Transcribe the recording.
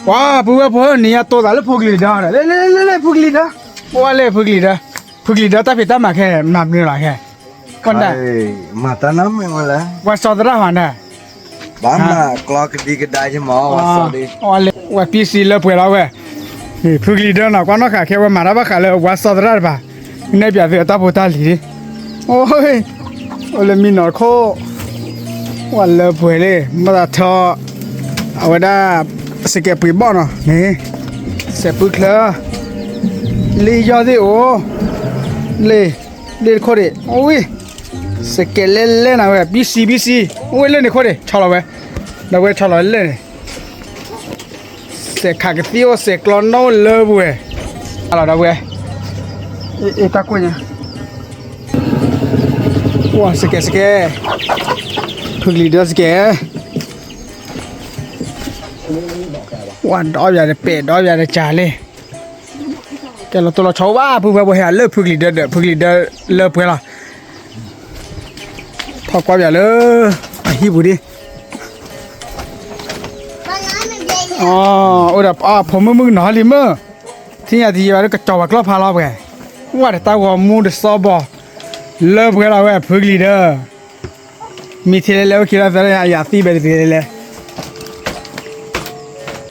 ပှၤပုၢ်ဝဲၢ်ဖိဧၢ နံၤညါတိသးလၢဖုကလံၤဒၢဒီး လၢလၢလၢလၢဖုကလံၤဒၢ, ပှၤလၢဖုကလံၤဒၢ, ဖုကလံၤဒၢတၢ်ဖံးတၢ်မၤခဲမၤမနုၤလီၤခဲ, ကွၢ်ဒၣ်, မၤတၢ်နီတမံၤဝဲလဲၣ်, ပှၤစီၤသရၣ်ဟီၤန့ၣ်, ဘၣ်မၤကျီကဒံကဒါယမီၤ, ဝဲပံစံလၢပှဲၤလီၤဝဲ, ဖုကလံၤဒၢနီၤ ကွၢ်နီၣ်ဃာ်ခဲ ဝဲမၤတၢ်ဘၣ်ဃးလၢဝဲစီၤသရၣ်တပၤ, နဲၣ်ပၠးသုအတၢ်ဖိတၢ်လံၤလံ, အိၣ်, အိၣ်လၢမံနီၤခိၣ် ဝဲလၢပှဲၤလံ မ့ၢ်သးထီ, အဝဲဒၣ်, စကဲးပှ့ၤဘီၣ်နီၤ, စဲးပုၢ်ချၢ, လ့ၣ်ယီၢ်သ့ၣ်အိၣ်, လ့ၣ်, လ့ၣ်တခိၣ်ဒံး, အိၣ်ဝံ, စကဲးလဲၣ်လဲၣ်နၤဝဲ ပံစံပံစံ, အိၣ်ဝဲလၢန့ၣ်ခိၣ်ဒံး ဆီလီၤဝဲ, ဒီးဝဲဆီလီၤလၢန့ၣ် စဲးခးကသံၣ်အိၣ် စဲးကျီနီၣ်အိၣ်လၢပှဲၤ, အလီၤဒီးဝဲ, အ့ၣ်တၢ်ကွၢ်ညါ, ပှၤစကဲးစကဲး, ဖုကလံၤဒၢစကဲး, ပှၤဒီးပၠးတပဲာ်ဒီးပၠးတကၢ်လံ, ကဲလီၤတိၢ်လီၤဆီဘၣ် ပုၢ်ဝဲၢ်ဖိဟဲလၢဖုကလံၤဒၢဒီး ဖုကလံၤဒၢလၢပှဲၤလီၤ ထီၣ်ကွၢ်ပၠးလၢ အဟံၣ်ပူၤဒံး, အိၣ်ဒီးဖိမုၣ်မုၣ်ကနီၤလံမုၢ်, ထံၣ်ညါတယံာ်ဘၣ်လၢကစီၤပၤကျီၢ်ဖးလီၤပှဲၤ, ဝဲဒီးတၢ်ဂီၤမူတစီဘီ, လၢပှဲၤလီၤဝဲဖုကလံၤဒၢ, မံထံလဲလဲအိၣ်ခံလီၤသၢလၢညါ အယၤသံဘဲတသ့လဲလဲ